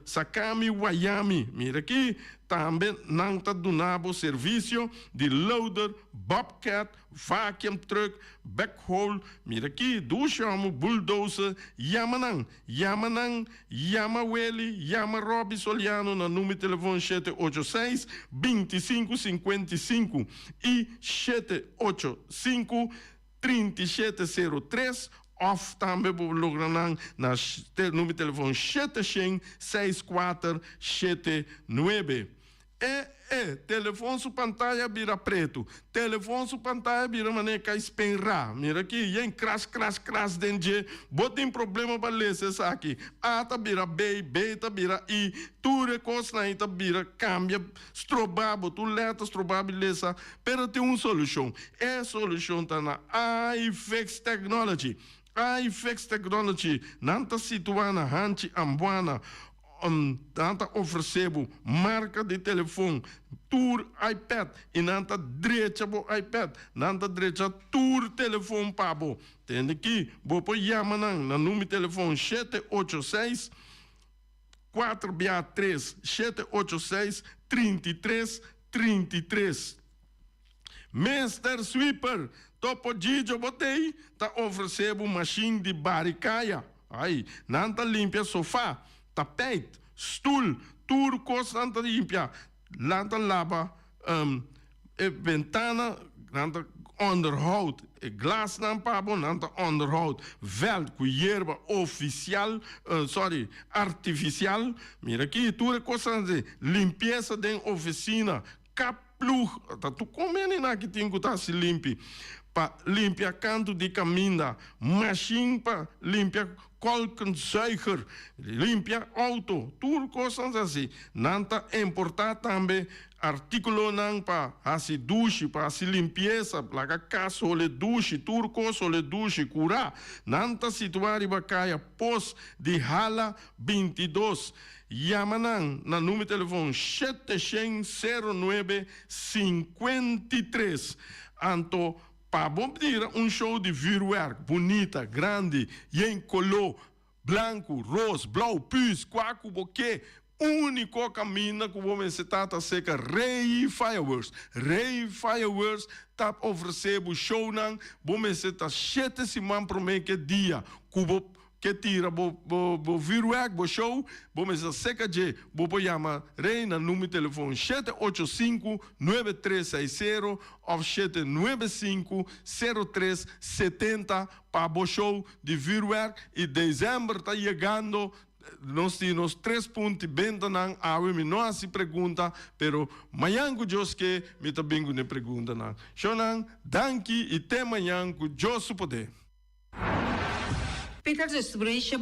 Sakami Wayami. Mira aki, tambe nan ta duna bo servisio di loader, bobcat, Vacuum truck, backhoe, mira aki, dushi homo, bulldozer, yama nan, yama nan, yama Willy, yama Robby Soliano na number di telefon shete ocho seis, 25 55 i shete ocho sinku, 37 03 of tambe bo logra nan na number di telefon shete shen, seis kuater, shete nuebe. E e telefon su pantaya bira pretu. Telefon su pantaya bira manera kai spenra. Mira aki, yen kras kras kras den dje. Bo tin problema pa lesa esaki. A ta bira B, B ta bira I. Tur e kosnan ei ta bira kambia, stroba bo. Tur lèter stroba bo lesa. Pero tin un solushon. E solushon ta na iFix Technology. iFix Technology, nan ta situá na Hanchi Ambuana. Nan ta ofresé bo marka di telefon, tur iPad i nan ta drecha bo iPad. Nan ta drecha tur telefon pa bo. Tende ki bo por yama nan na number di telefon 786 4 bia 3 786 33 33. Mister Sweeper, Topo Gigio Botey ta ofresé bo mashin di bari kaya. Ai, nan ta limpia sofá, tapijt, stul, tur kos nan ta limpia. Nan ta laba e bentana, nan ta onderhoud e glasnan pa bo, nan ta onderhoud veld ku yerba ofisial, sorry, artifisial. Mira aki, tur e kosnan así. Limpiesa den ofisina, kap ploeg, ta tur komeninan ki tin ku ta hasi limpi, pa limpia kantu di kaminda, mashin pa limpia kolkenzuiger, limpia outo, tur kosnan ta hasi. Nan ta importá tambe artíkulonan pa hasi dushi, pa hasi limpiesa, laga kas hole dushi, tur kos hole dushi, kurá. Nan ta situá riba kaya Pos di Hala 22. Yama nan na number telefon 709 53. Anto pa bo mira un show di vuurwerk bunita, grandi, yen kolo, blanku, ros, blou, pus, kua ku bo ke, uniko kaminda ku bo mester ta ta seka Rey Fireworks. Rey Fireworks ta ofrese bo shownan, bo mester ta shete siman prome ke dia ku bo Ke tira bo bo vuurwerk, bo show, bo mester seka dje. Bo por yama Rey na number telefon 785 9360 of 795 0370 pa bo show di vuurwerk. Y december ta yegando, nos tin nos tres punti bentanan awe. Mi no haci pregunta, pero mañan cu Dios ke mi ta bin cu ne preguntanan. Shownan, danki y te mañan cu Dios su poder. Peter Restoration.